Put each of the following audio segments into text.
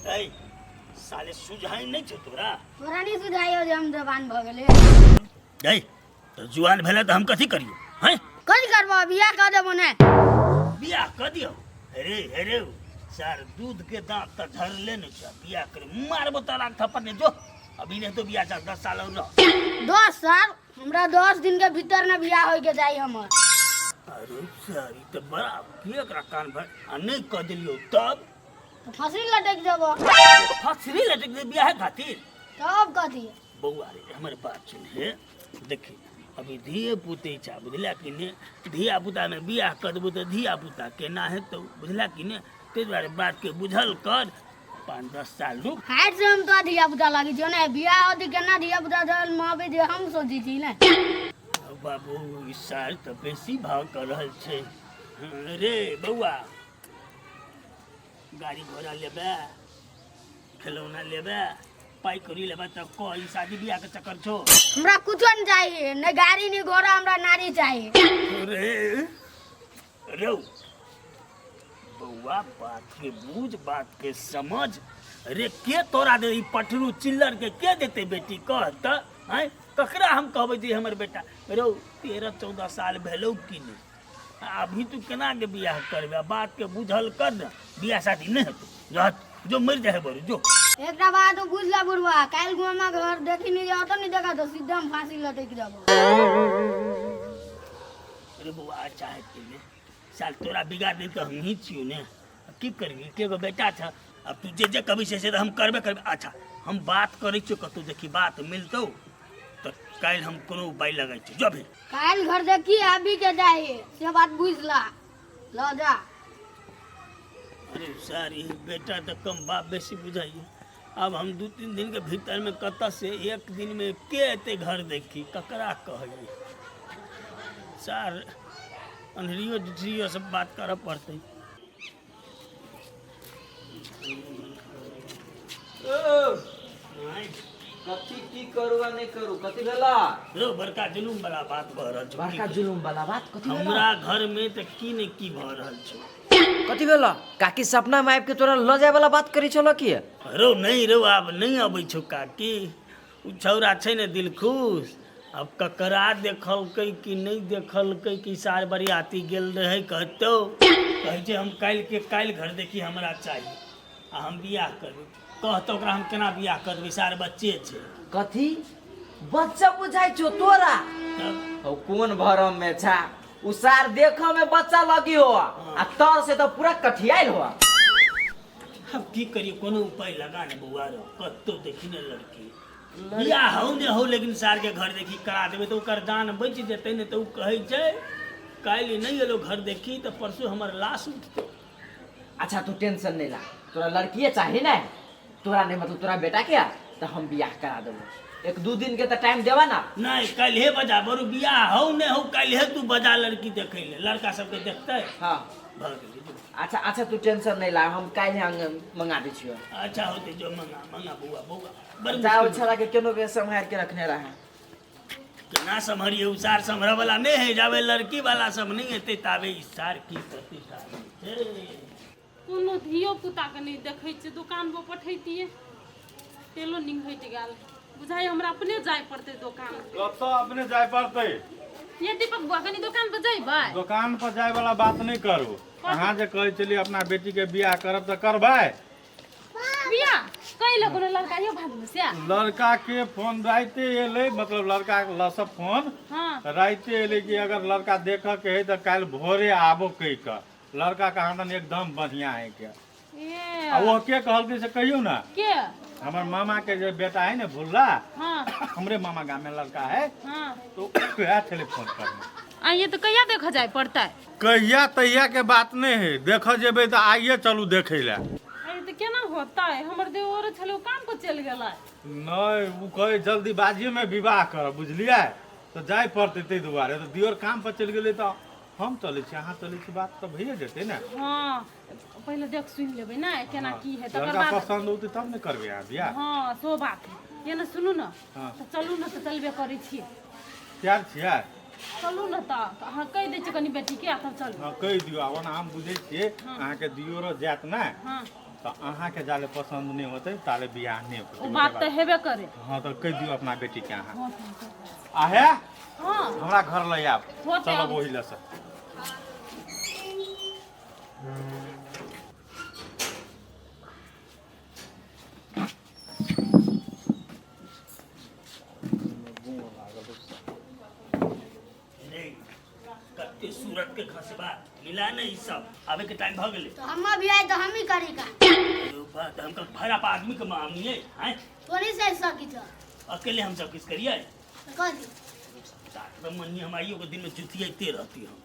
ऐ साले सुझाई नहीं छौ तोरा। तोरा नहीं सुझाइयो जे हम जवान भऽ गेलै। ऐ तऽ जुआन भेलै तऽ हम कथी करियौ हैं? कथी करबो, बियाह कऽ देबो ने। बियाह कऽ दियौ? अरे अरे सर, दूध के दांत तऽ झरले नहीं छै, बियाह करे मारबो तलाक थप्पड़। नहीं जो, अभी नहीं तो बियाह, चल 10 साल और रह। 10 साल? हमरा 10 दिन के भीतर ने बियाह होय के चाही हमर। अरे सर, ई तऽ बड़ा के एकरा कान भर आ नहीं कऽ देलियौ तब? तो फांसी लटक देबो। फांसी लटक दे बियाह खातिर? तब कथी? बौआ रे, हमर बात सुन। हे देखी, अभी धिये पुते छा, बुझला कि ने? धिया पुतामे बियाह कऽ देबो तऽ धिया पुता केना हेतौ, बुझला कि ने? ताहि दुआरे बातके बुझल कर, 5-10 साल रुक। हाइट से हम तो धिया पुता लागी छियो ने, बियाह होती केना धिया पुता जल माँ जे हम सोची छी ने। बाबू, ई साल तऽ बेसी भाव कऽ रहल छै। रे बौआ, गाड़ी घोड़ा लेबै, खिलौना लेबै, पाइ कौड़ी लेबै तऽ कह, ई शादी बियाह के चक्कर छौ। हमरा कुछो नहीं चाहिए, न गाड़ी न घोड़ा, हमरा नारी चाहिए। रे रौ बौआ, बात के बूझ, बात के समझ। रे, के तोरा दे? ई पटरू चिल्लर के के देते बेटी, कह तऽ? आँय, ककरा हम कहबै जे हमर बेटा? रौ, 13-14 साल भेलौ कि नहि? अभी तू केना के बियाह करबे? बात के बुझल कर ने, बियाह शादी नहि हेतौ, रहत जो, मरि जाए बरू जो। एकटा बात बुझ ला बुढ़वा, काल्हि गुमा घर देखी नहीं जाओ तो नहीं देखा तो सीधा हम फांसी लटक जाबो। अरे बौआ, अच्छा है कि ने साल तोरा बिगाड़ दे तऽ हमही छियौ ने। अब की करबी, एके गो बेटा छ। अब तू जे जे कभी से तऽ हम करबे करबे। अच्छा, हम बात करै छियौ, कतौ देखी बात मिलतौ तऽ काल्हि हम कोनो उपाय लगै छियौ, जो भी। काल्हि घर देखी आबी के जाही से बात बुझ ला, ल जा। अरे सर, ई बेटा तऽ कम बाप बेसी बुझाइए। आब हम 2-3 दिन के भीतर में कतऽ से एक दिन में के एते घर देखी, ककरा कहलिए सर? अन्हरियो डिठरियो सब बात करऽ पड़तै। ओ, कथी की करू आ नहि करू, कथी भेला? रो, बड़का जुलूम वाला बात भऽ रहल छौ। बड़का जुलुम वाला बात कथी भेला? हमरा घर में तऽ की ने की भऽ रहल छौ। कथी भेला? काकी सपना में आबि के तोरा लऽ जाय वाला बात करै छलो की? रौ नहि रौ, आब नहि अबै छौ काकी। उ छौड़ा छै ने दिलखुश, आब ककरा देखलकै कि नहि देखलकै कि सार बरियाती गेल रहै कहतौ, कहै छै हम काल्हि के काल्हि घर देखी हमरा चाही आ हम बियाह करबै। कहतौ ओकरा हम केना बियाह कर देबै? सार बच्चे छै। कथी बच्चा बुझाइ छौ तोरा? तब। हौ, कोन भरम में छा? उ सार देख में बच्चा लगी हो आ तर से तो पूरा कठियाइल हो। अब की करिए? कोनो उपाय लगा ने बौआ रो, कतौ देखी ने लड़की। बियाह हौ ने हौ, लेकिन सार के घर देखी करा देबै तऽ ओकर जान बचि जेतै। ने तऽ ओ कहै छै काल्हि नहि एलो घर देखी तऽ परसू हमर लाश उठतै। अच्छा, तू टेंशन नहीं ला। तोरा लड़किए चाही ने? तोरा नहीं मतलब तोरा बेटा के तो हम बियाह करा देबो। 1-2 दिन के तो टाइम देबा ना। नहि, काल्हे बजा बरू, बियाह हौ ने हौ, काल्हे तू बजा लड़की देखै ले, लड़का सबके देखतै। हाँ। भऽ गेलै, जो। अच्छा अच्छा, तू टेंशन नहीं ला, हम काल्हि मंगा दै छियो। अच्छा होतै, जो मंगा मंगा बौआ, बौआ बड़ जाओ। मुश्किल। छड़ा के केनो के सम्हार के रखने रहा। केना सम्हरियै? उ सार सम्हरऽ वाला नहि है। जाबे लड़की वाला सब नहि एतै ताबे ई सार की करतै सार हे। कोनो धियो पुताके नहि देखै छियै। दोकान पर पठैतियै, तेलो निंघटि गेल। बुझाइ हमरा अपने जाय पड़तै दोकान। कतऽ अपने जाय पड़तै? ये दीपक बुआ, कनि दोकान पर जइबै। दोकान पर जाय वाला बात नहि करू। अहाँ जे कहै छलियै अपना बेटी के बियाह करब, तऽ करबै? बियाह कैले कोनो लड़का यो भागमे से? लड़का के फोन राइते एलै, मतलब लड़का के लऽ फोन राइते एलै कि अगर लड़का देखऽ के है तऽ काल्हि भोरे आबो कहि कऽ। लड़का कहाँ एकदम बढ़िया है के। ए। आ वो के कहलकै से कहियौ ने। के? हमर मामा के जे बेटा है ने भुल्ला, हमरे मामा गाम में लड़का है। तो वएह छलै फोन करने। आ ये तऽ कहिया देखऽ जाय पड़तै? कहिया तहिया के बात नहि है, देखऽ जेबै तऽ आइए चलू देखै लए। अरे, तऽ केना होतै? हमर देवर छलै, ओ काम पर चलि गेलै। नहि, ओ कहै जल्दीबाजीमे विवाह करब, बुझलियै? तऽ जाय पड़तै ताहि दुआरे। तऽ दियोर काम पर चलि गेलै तऽ हम चलै छी, अहाँ चलै छी, बात तऽ भइए जेतै ने। हँ, पहिले देख सुनि लेबै ने केना की है, तकर लड़का बाद। पसन्द औतै तब ने करबै अहाँ बियाह। हँ, सो बात है। ये ने सुनू ने। हाँ। तऽ चलू ने, तऽ चलबे करै छी। तैयार छियै? चलू ने तऽ अहाँ कहि दै छियै कनि बेटीके आ तब चलू। हँ, कहि दियौ। आ ओना हम बुझै छियै अहाँके दियोरो जायत ने। हाँ। तऽ अहाँके जाले पसन्द नहि होतै ताले बियाह नहि ओ होतै। बात तऽ हेबे करे। हँ, तऽ कहि दियौ अपना बेटीके अहाँ। आ हे, हँ, हमरा घर लऽ आयब। होतै। चलब। आब। ओहि लए से रे, कते सूरत के खसबा मिला ने, ई सब आबे के टाइम भऽ गेलै। तो हम भी आए तो हम ही करी का? यो बात हम भाड़ा पर आदमी के मांगिए हैं। थोड़ी से सकी तो। अकेले हम सब किछ करिए? कथी? साथ में मनी हम आइयो के दिन में जुतियाते रहती हम।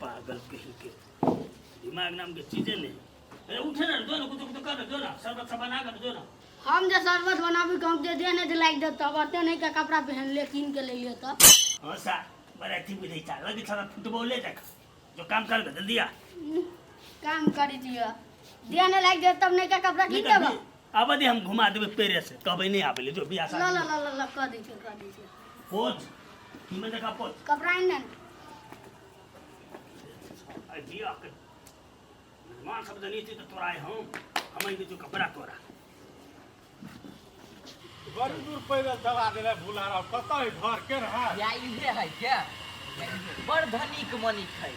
पागल कहीं के, दिमाग नाम के चीजें नहीं। अरे उठे ना, जो ना कुछ कुछ कर, जो ना शरबत सब बना कर जो ना। हम जे शरबत बनाबी कहूँ जे दे नहीं लाइक दे तब अते नहीं के कपड़ा पहन ले, कीन के ले लियो तब। हाँ सा बड़ा अथी बुझै छा, लगे छा फुटबॉले देख। जो काम कर, जल्दी आ। काम करी दियो, दे नहीं लाइक दे तब नहीं के कपड़ा कीन देबो। आब दे, हम घुमा देबै पेरे से, कहबै नहीं आबै ले जो बियाह ल शादी। ल ल ल ल, कह दै छियै, कह दै छियै। पोच की में देखा, पोच। कपड़ा आनि ने। आ जिया के मेहमान सब जनी थी तो तोरा आए हम आइ जो कपड़ा तोरा। बड़ी दूर पैदल चला देले भुला रहा, कतऽ है घर के रहा? या इहे है क्या? बड़ धनिक मनिक है।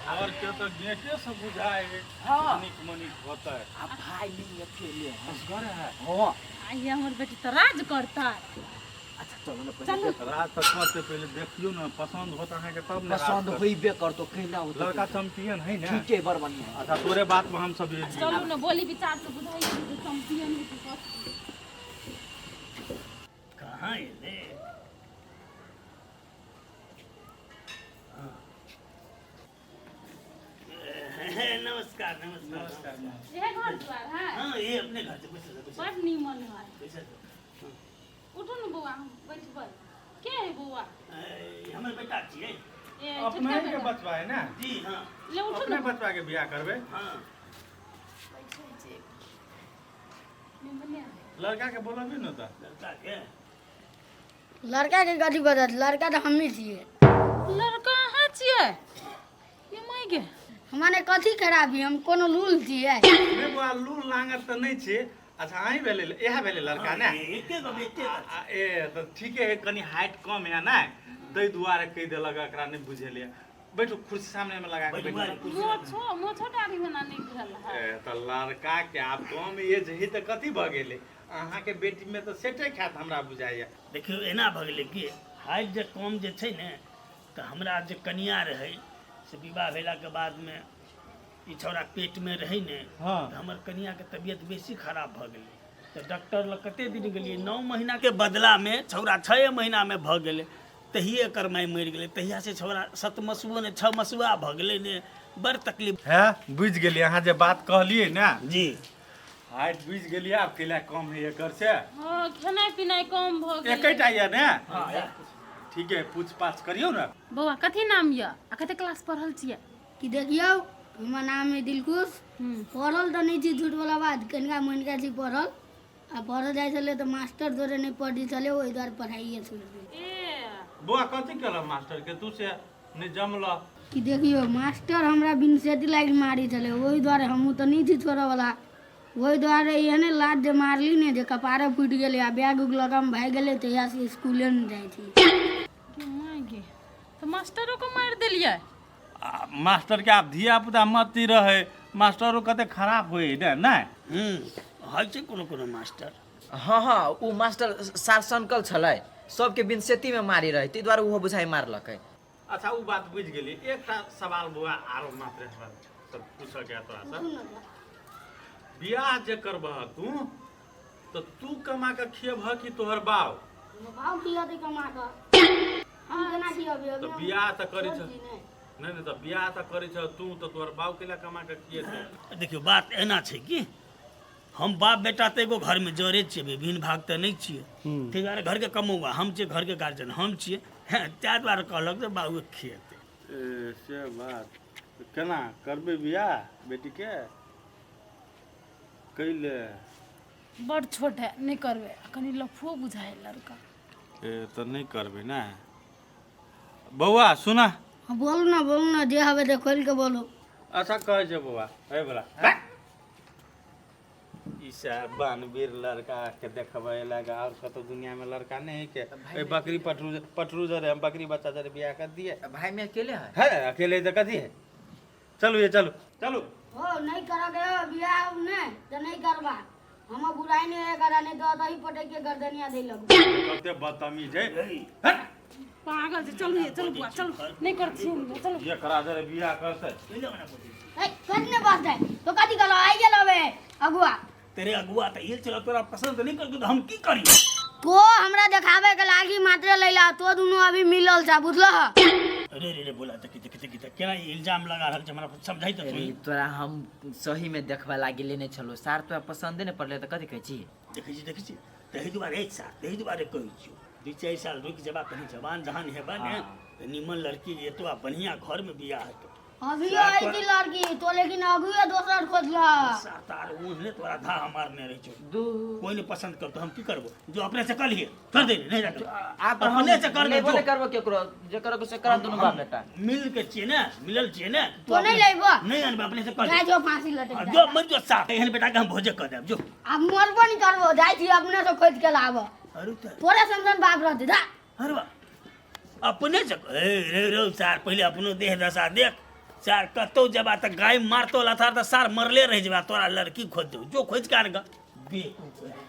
घर के तऽ गेटे से बुझाए है। हाँ। मनिक मनिक होतै। आ भाई नहीं अकेले है। असगर है। हाँ। आइए, हमर बेटी तऽ राज करता। अच्छा, चलो ना पहिले। चलू। राज तऽ करते, पहिले देखियौ ने, पसंद होत अहाँके तब ने राज पसंद करतै। होइबे करतो, केना होतो? लड़का चैंपियन है ने? ठीक है, बड़ बढ़िया है। अच्छा, तोरे बात में हम सब ये- चलू ने, बोली विचार से बुझाइए जे चैंपियन है कि कथी। कहाँ एले? हाँ। नमस्कार नमस्कार। इहे घर द्वार है? हाँ, ये अपने घर से बैठो, बैठो। बड़ नीमन है। बैठो। उठू ने बौआ, हम बैठबै। के है बौआ? ए, हमर बेटा छियै। ए? अपने छोटका के बेटा? बचवा है ने? जी हाँ। ले उठू अपने ने। बचवा के बियाह करबै? हाँ। निमने है। लड़का के बोलबी ने तऽ। लड़का के? लड़का के कथी बदत, लड़का तो हम ही छियै। लड़का अहाँ छियै? ये माय गे। हमारे कथी खराबी, हम कोनो लूल छियै? नहि बौआ, लूल लांगर तऽ नहि छै। अच्छा, अहीं भेलै, इएह भेलै लड़का ने? हाँ, एके गो बेटे। आ, ए तऽ ठीके है, कनि हाइट कम है ने, ताहि दुआरे कहि देलक, एकरा नहि बुझेलियै। बैठू, कुर्सी सामने में लगा के बैठू। बैठू। मोछो मोछो दाढ़ी होना नहि भेल है। ए, तऽ लड़का के आब कम एज है तऽ कथी भऽ गेलै? अहाँके बेटी में तऽ सेटे खायत, हमरा बुझाइया। देखियौ, एना भऽ गेलै कि हाइट जे कम जे छै ने, तऽ हमरा जे कनिया रहै से विवाह भेलाके बादमे ई छौड़ा पेटमे रहै ने, तऽ हमर कनियाके तबियत बेसी खराब भऽ गेलै, तऽ डॉक्टर लग कते दिन गेलियै, 9 महीनाके बदलामे छौड़ा 6 महीनामे भऽ गेलै। तहिए एकर माय मरि गेलै। तहिया से छौड़ा सतमसुओ ने छह मसुआ भऽ गेलै ने, बड़ तकलीफ। है, बुझि गेलियै अहाँ जे बात कहलियै ने। जी। हाइट बुझि गेलियै आब कैला कम है एकर से। हँ, खेनाइ पिनाइ कम भऽ गेलै। एकेटा यऽ ने? हँ। ठीक है, पूछ पाछ करियौ ने। बौआ, कथी नाम यऽ आ कते क्लास पढ़ल छियै? कि देखियौ, हमर नाम है दिलकुश। पढ़ल तऽ नहि छी, झूठ वाला बात, कनिका मनिका छी पढ़ल। आ पढ़ल जाइ छलै तऽ मास्टर जोरे नहि पढ़ै छलै, ओहि दुआरे पढ़ाइए छोड़ि देलियै। ए। बौआ, कथी केलह मास्टर के, तू से नहि जमलह? कि देखियौ, मास्टर हमरा बिनसेती लागि मारै छलै, ओहि दुआरे हमहूँ तऽ नहि छी छोड़ऽवला। ओहि दुआरे एहने लात जे मारली ने जे कपारे फूटि गेलै आ बैग उग लऽ कऽ हम भागि गेलै। तहियासँ स्कूले नहि जाइ छी। गे माय गे, तऽ मास्टरो के मारि देलियै? आ मास्टर के आब धिया पुता मती रहे, मास्टरो कते खराब होइ ने नहि? होइ छै कोनो कोनो मास्टर। हँ हँ, ओ मास्टर सार सनकल छलै, सबके बिनसेतीमे मारी रहै, ताहि दुआरे ओहो बुझाइ मारलकै। अच्छा, ओ बात बुझि गेलियै। एकटा सवाल बौआ आरो मात्र हमरा सब पूछऽ के है तोरा से। बियाह जे करबह तू, तऽ तू कमा कऽ खियबह कि तोहर बाप? बाप खियतै कमा कऽ, हम केना खियबै अभी? तऽ हम बियाह तऽ करै छोट छ। छी ने। नहि नहि, तऽ बियाह तऽ करै छ तू, तऽ तोहर बाप केला कमा कऽ खियेतै? देखियौ, बात एना छै कि हम बाप बेटा तऽ एगो घरमे जरे छियै, विभिन्न भाग तऽ नहि छियै। ताहि दुआरे घरके कमौआ हम छियै, घरके गार्जियन हम छियै। हेँ, ताहि दुआरे कहलक जे बाबू खियेतै। ए, से बात। तऽ केना करबै बियाह बेटीके, कैले? बड़ छोट है, नहि करबै। आ कनि लफुओ बुझाइ है लड़का। ए, तऽ नहि करबै ने? बौआ, सुना। हाँ, बोलू ने, बोलू ने, जे हवे ते खोलि कऽ बोलू। अच्छा, कहै छै बौआ, हे बला। ई सार बानवीर लड़का के देखबै लगा और कतौ दुनिया में लड़का नहीं है के ए बकरी पटरू पटरू जरे हम बकरी बच्चा जरे बियाह कर दिए। भाई में अकेले है। है अकेले तो कथी है। चलू ये चलू चलू। हो नहीं कर के बियाह ने तो नहीं करबा, हम बुराई नहीं है करा, नहीं तो दही पटक के गर्दनिया दे लगू। कते बदतमीज है। हट। पागल छै। चलू ये चलू बुआ चलू, नहीं कर छी हम, चलू। ये करा जरे बियाह करते। ए कथी ने बसते तो कथी कहलो आई गेल अबे अगुआ। तेरे अगुआ तऽ इल चलो तोरा पसंद नहीं कर तो हम की करी? तो हमरा देखावे के लागी मात्र लैला, तो दुनू अभी मिलल छ बुझलह। अरे रे रे बोला देखी देखी देखी तऽ केना ई इल्जाम लगा रहल छै हमरा समझाइ तऽ अरे तू। तोरा हम सही में देखबा लागी लेने छलो सार, तोरा पसंदे ने पड़ले तऽ कथी कहै छी? देखै छी देखै छी ताहि दुआरे सार ताहि दुआरे कहै छियौ 2-4 साल रुकि जेबा कनी जवान जहान हेबा ने तऽ निमन लड़की एतो आ बढ़िया घर में बियाह हेतौ। अभी आई थी लड़की तो, लेकिन अगुए दोसर खोजला। सात आर ओहने तोरा धा मारने रहै छौ। दू कोई नहीं पसंद करतो हम की करबो? जो अपने से कर लिए कर दे नहीं रख। आप हम अपने से कर ले लेबो जो। ने करबो केकरो, जे करबो से करा दुनू बाप बेटा। मिल के छियै ने, मिलल छियै ने। तो नहीं लेबो? नहीं अनबे अपने से कर जाइ ले। छौ फांसी लटक आ, जा। जो मर जो साथ एहन बेटा के हम भोजे कर देब जो। आब मरबो नहीं करबो, जाइ छी अपने से खोज के लाबो। अरे त तोरे सन बाप रहते जा। अरे बा अपने से ए रे रे सार पहिले अपनो देह दशा देख सार, कतौ जबा त गाय मारतो लथार त सार मरले रह जबा, तोरा लड़की खोज दो जो खोज के आन ग। बेवकूफ।